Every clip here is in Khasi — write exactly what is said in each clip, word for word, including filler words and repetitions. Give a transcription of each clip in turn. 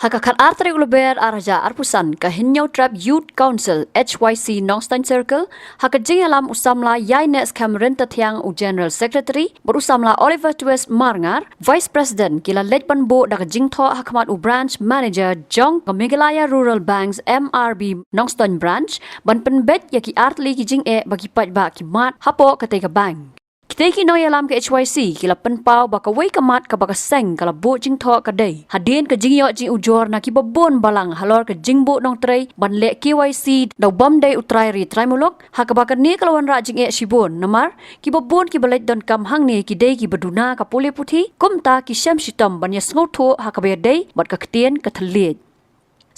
Ha ka khatar tarik u Lber arhajar arphew san, ka Hynñiewtrep Youth Council, H Y C, Nongstoiñ Circle, ha ka jingïalam u samla Ïaineh Skhem Ryntathiang, u General Secretary, bad u samla Oliver Twist Marngar, Vice President, ki la leit ban buh da ka jingthoh ha khmat u Branch Manager jong ka Meghalaya Rural Banks, M R B, Nongstoiñ Branch, ban pynbeit ïa ki artylli ki jingeh ba ki paidbah ki mad hapoh katei ka bank. Kitei ki nongïalam ka H Y C ki la pynpaw ba kawei ka mat kaba ka seng ka la buh jingthoh ka dei hadien ka jingïoh jingujor na kiba bun balang halor ka jingbuh nongtrei ban leh K Y C da u bym dei u trai ri trai muluk, ha kaba kane ka la wanrah jingeh shibun namar kiba bun kiba leit donkam hangne ki dei kiba duna ka pule puthi, kumta ki shem shitom ban ïasngewthuh ha kaba ïadei bad ka ktien ka thylliej.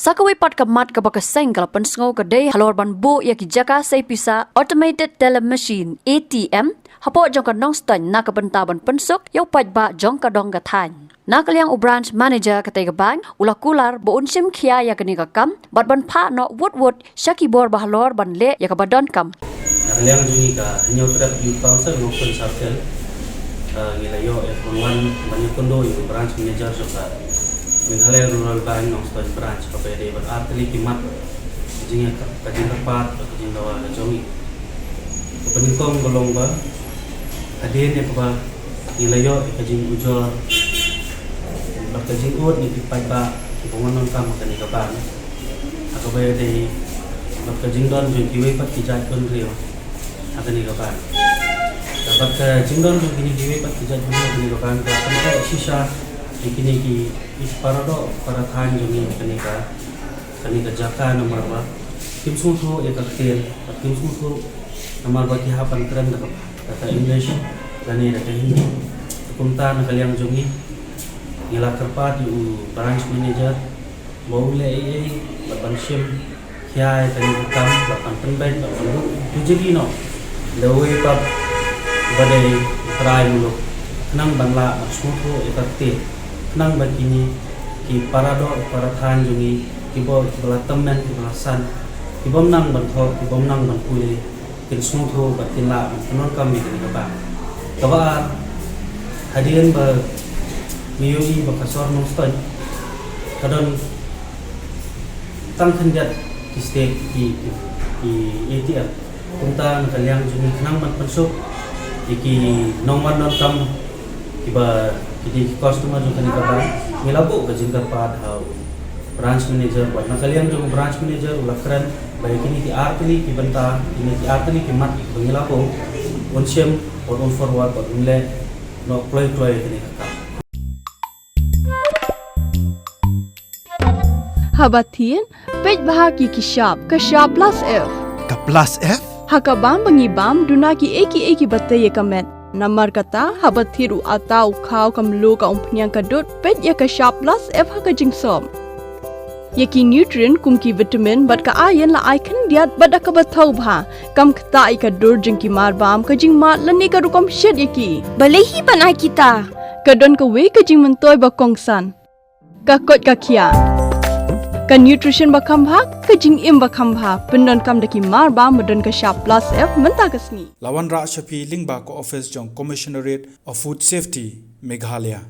Sa kawei pat ka mat kaba ka seng ka la pynsngew ka dei halor ban buh ïa ki jaka sei pisa, Automated Teller Machine, A T M, hapoh jong ka Nongstoiñ na ka bynta ban pynsuk ïa u paidbah jong ka dong ka thaiñ. Na ka liang u Branch Manager katei ka bank u la kular ba un shim khia ïa kane ka kam bad ban phah noh wut wut sha ki bor ba halor ban leh ïa kaba donkam. Na ka liang jong ngi ka Hynñiewtrep Youth Council Nongstoiñ Circle, eh, ngi la ïoh ïa ka wan ban ïakynduh ïa u Branch Manager jong ka Meghalaya Rural Bank Nongstoiñ Branch, kaba ïadei bad artylli ki mat ka jingïa, ka jingkyrpad, ka jingdawa ka jong ngi. Kaba nyngkong ka long ba hadien ïa kaba ngi la ïoh ïa ka jingujor bad ka jingud na ki paidbah kiba wan donkam ha kane ka bank, ha kaba ïadei bad ka jingdon jong kiwei pat ki jaitbynriew ha kane ka bank. Bad ka jingdon jong kine kiwei pat ki jaitbynriew ha kane ka bank ka pynthikna shisha ïa kine ki, ki paradoh parathaiñ jong ngi ha kane ka, kane ka jaka namar ba kim sngewthuh ïa ka ktien, bad kim sngewthuh namar ba ki hap ban kren da ka, da ka English lane da ka Hindi. Kumta na ka liang jong ngi, ngi la kyrpad ïa u Branch Manager ba un leh ei ei bad ban shim khia ïa kane ka kam bad ban pynbeit bad ban buh dujali noh da uwei pat uba dei u trai muluk, khnang ban lah ban sngewthuh ïa ka ktien, khnang ba kine ki paradoh parathaiñ jong ngi kiba, kiba la tymmen, kiba la san, ki bym nang ban thoh, ki bym nang ban pule, kin sngewthuh bad kin lah ban pyndonkam ïa kane ka bank. Kaba ar, hadien ba ngi ïohi ba ka sor Nongstoiñ ka don tang khyndiat ki step ki, ki, ki A T M. Kumta na ka liang jong ngi khnang ban pynsuk ïa ki nongwan donkam kiba ki dei ki customer jong kane ka bank, ngi la buh ka jingkyrpad ha u Branch Manager, bad na ka liang jong u Branch Manager u la kren ba ïa kine ki artylli ki bynta, kine ki artylli ki mat ba ngi la buh, un shim bad un forward bad un leh noh kloi kloi ïa kane ka kam. Haba thied, peit bha ki, ki shap, ka shap plus F. Ka plus F? Ha ka bam ba ngi bam, duna kiei kiei kiba tei ïa ka met. Namar kata, haba thied u atta, u khaw, ka mluh, ka umphniang, ka dud, peit ïa ka shap plus F ha ka jingsop. Ïa ki nutrient kum ki vitamin bad ka iron la ai khyndiat bad da kaba thaw bha. Kam ktah ïa ka dur jong ki marbam, ka jingmad lane ka rukom shet ïa ki. Balei hi ban ai kita? Ka don kawei ka jingmyntoi ba kongsan. Ka koit ka khiah. Ka nutrition ba kham bha, ka jingim ba kham bha, pyndonkam da ki marbam ba don ka shap plus F mynta ka sngi. La wanrah sha phi lyngba ka office jong Commissionerate of Food Safety, Meghalaya.